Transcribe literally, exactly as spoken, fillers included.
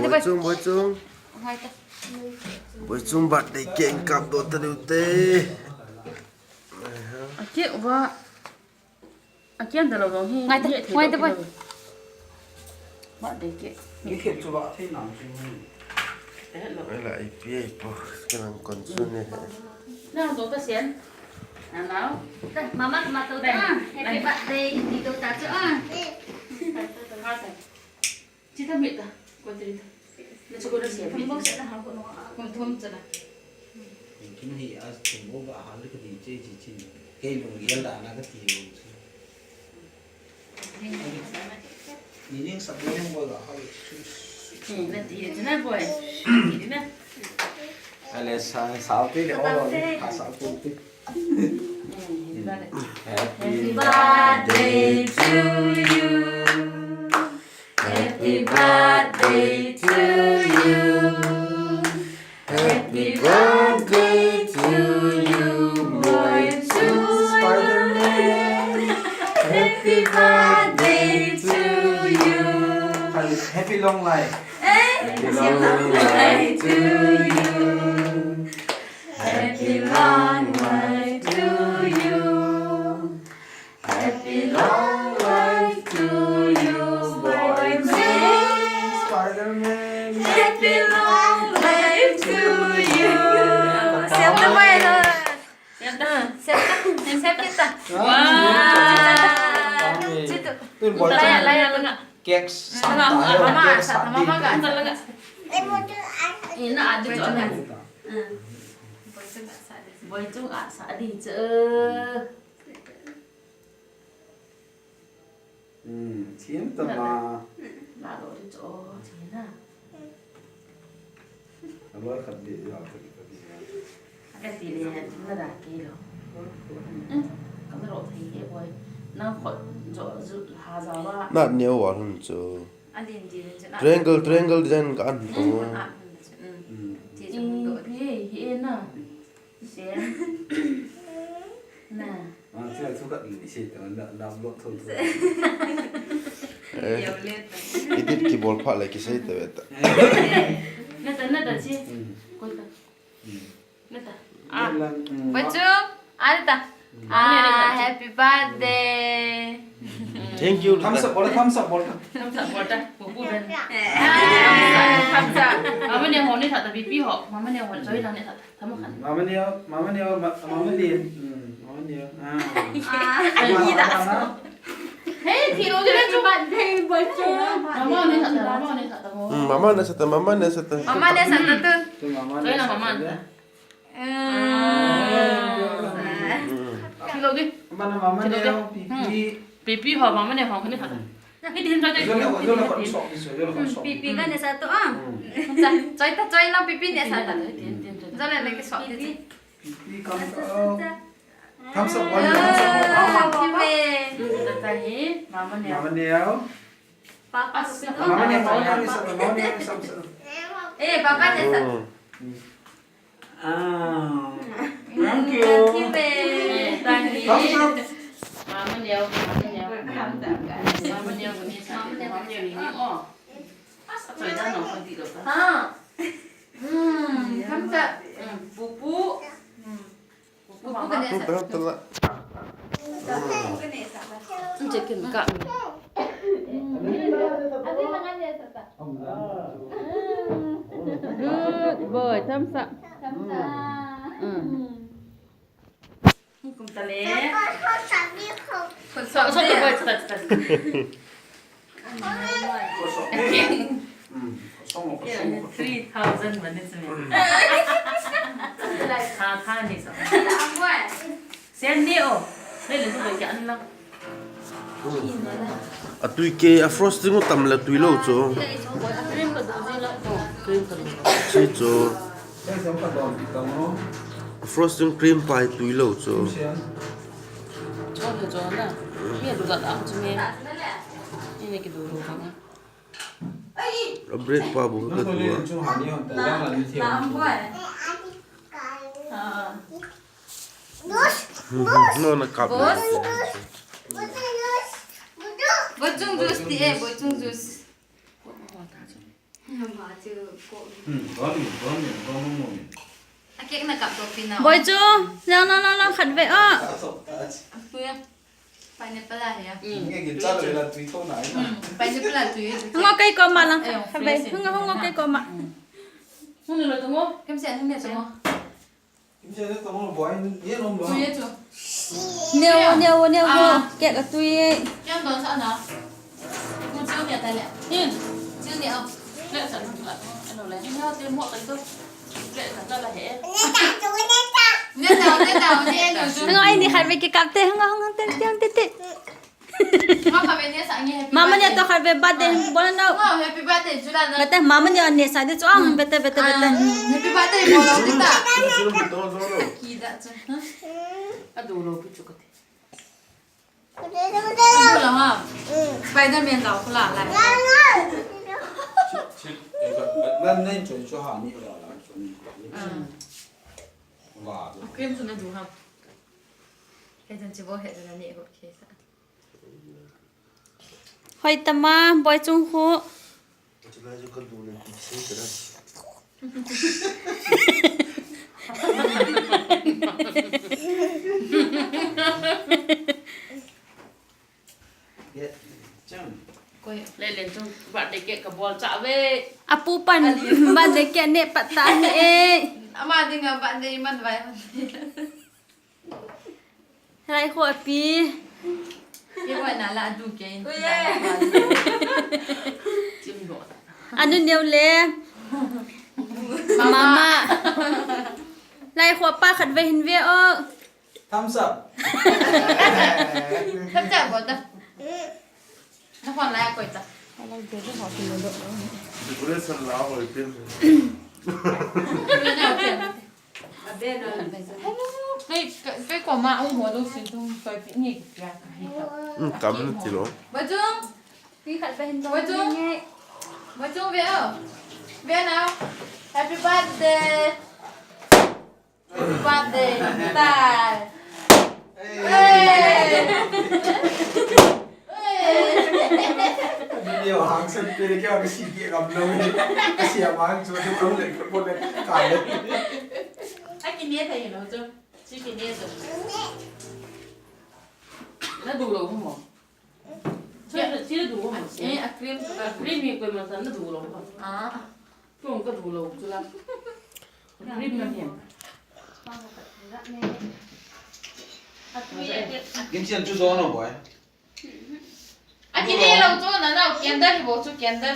Boichung, Boichung. Boichung birthday cake kap doh tadiu te. Acake va. Acake dalou dong hi. Ngai ta, ngai ta, boy. Birthday cake. Ni khet chu ba thei nam chu. Ai la, ipi ai po, ka nang kon chu ni. Na do ta sian. Na nau. Ta, mama ma to ta. Happy birthday, ni to ta chu a. Chi ta mi ta. Ko ti ta. Na chu ko da sian. Thum bok sa na ha ko no. Ko thum cha na. Kin hi a thum bok ba ha le ka di che chi chi. Kei lung yel da na ka ti lo chu. Ni ning sa boy, boy ga ha. Hmm, na ti, ti na boy. Ti na. Ale sa, sa ti le, oh, ha sa ti. Hmm, ti na le. Happy birthday to you. Happy birthday to you. Happy birthday to you, boy, to Spider-Man. Happy birthday to you. Happy long life. Eh? Happy long life to you. Happy long life to you. Happy long life to you, Spider-Man. Spider-Man. Happy long life to you. Siam ta bai lo. Siam ta. Siam ta. Siam kita. Wow. Situ. Laya, laya, laya. Cake. Mama, mama, mama, mama. Ina adu tu. Boichung a sa di che. Hmm, thim ta ma. La lo di cho, thim na. Alo khat di ya ta di ta di ya. Ka ti le na da ke lo. Hmm, ka na ro thei he boy. Na khot jo ju ha ja wa. Na neo wa hun chu. Alin di le chu na. Triangle, triangle design ka an ko. Hmm, an. Hmm. Ti chu do. He he na. Siam. Na. Ah, chu, chu khat ni sei ta, na, na block tho tho. Eh, edit kibol phat le kisei ta ve ta. Na ta, na ta chi. Hmm. Koi ta. Hmm. Na ta. Ah. Lang, hmm. Boichung, ah, na ta. Hmm. Ah, happy birthday. Thank you. Thumbs up bol, thumbs up bol. Thumbs up bol ta. Pupu ben. Eh. Thumbs up. Mama ne ho ne tha ta, pipi ho. Mama ne ho, choi lang ne tha ta. Tamo khan. Mama neo, mama neo, ma-, mama neo. Hmm, mama neo. Ah. Ah, mama, mama. Hey, thi lo de chu. Mama ne sa, mama ne sa, tamo. Hmm, mama ne sa, mama ne sa. Mama ne sa tu. Tu mama ne sa. Mama ne sa. Hmm. Thi lo de. Mama, mama neo, pipi. Pipi ho, mama ne ho, khan ne sa. Pipi ka ne sa to a. Choi ta, choi na pipi ne sa ta. Jole le ke so. Pipi kam ka. Thumbs up, thumbs up. Mama ne. Mama ne. Papa. Mama ne, mama ne sa, mama ne sa. Eh, papa ne sa. Ah. Thank you. Thank you. Thumbs up. Mama neo, mama neo. Mama neo, mama neo, mama neo, oh. Asa choi da no, kon ti lo ta. Ha. Hmm, thumbs up. Hmm, pupu. Hmm. Pupu ka ne sa. Pupu ka ne sa. Chicken ka. Good boy, thumbs up. Thumbs up. Mm. Kum ta le. Khut sop le. Three thousand man ni sumi. Tha tha ni so. Sen ni o. Nei le su ko kya an la. Atui ke, a frosting u tam le tui lou chu. Chi chu. A frosting cream pai tui lou chu. A bread pa bu ka tu a. No, na cup. Boichung juice ti e, Boichung juice. Hmm, don in, don in, don in, don in. A cake na kap to pin na. Boi chu, lang, lang, lang, lang, khat ve, ah. Tuya. Pineapple a hi a. Hmm. Nge, nge, cha le la tui to na, na. Hmm, pineapple a tui. Hung o kei koma lang, eh, khat ve. Fresh. Hung o, hung o kei koma. Hmm. Hung ni lo to mo. Kem se, hung ni to mo. Neo, neo, neo, neo. Ah. Cake a tui. Cake don sa na. Mu chiu ni ta le. Hmm. Chiu ni o. Le sa na. Ano le. Neo te mo ta to. Le sa na la he. Neo, neo, neo, neo. Hung o, ai ni khat ve kikap te. Hung o, hung o, te, te, te, te. Mama ne to khat ve birthday bol na. Happy birthday chu la na. Bete mama ne ne sa de chu ang bete bete bete. Happy birthday bol la ta. Ki da chu. A do lo pi chu ka te. A do lo ha. Spider-Man da ko la la. Lan nei chu chu ha ni la la chu ni. Wa. Cream chu na du ha. He jan chi bo he jan ni ko ke sa. Hoi tama, boi chung khu. Lelen chung birthday cake ka bol cha ve. Apu pan birthday cake ne pat ta ni e. Ama dinga birthday man vai. Lai kho pi. Ye wa na la du ke. Anu neo le. Mama. Lai kho pa khat ve hin ve o. Thumbs up. Thumbs up bol ta. Na phone lai koi ta. Decoration la hoi pen. Hello. Kei, kei, kei koma ung ho lo sin tung koi pi ni ya ka hi ta. Hmm, kam ti lo. Bajung. Pi khat ve hin to. Bajung. Bajung ve o. Ve na. Happy birthday. Happy birthday. Tai. Hey. Hey. Video hang sen pe ke ka si ke kam lo. Ka si a mang chu tu kam le ko le ka le. A ki ne thei lo chu. Chi ki ne chu. Na du lo mo. Chi, chi du mo. Eh, a cream chu ka. Cream hi koima san na du lo mo. Ah. Chung ka du lo chu la. Cream na hian. Kim Sian chu zo no boy. A ki ne lo chu na na candle hi bo chu candle.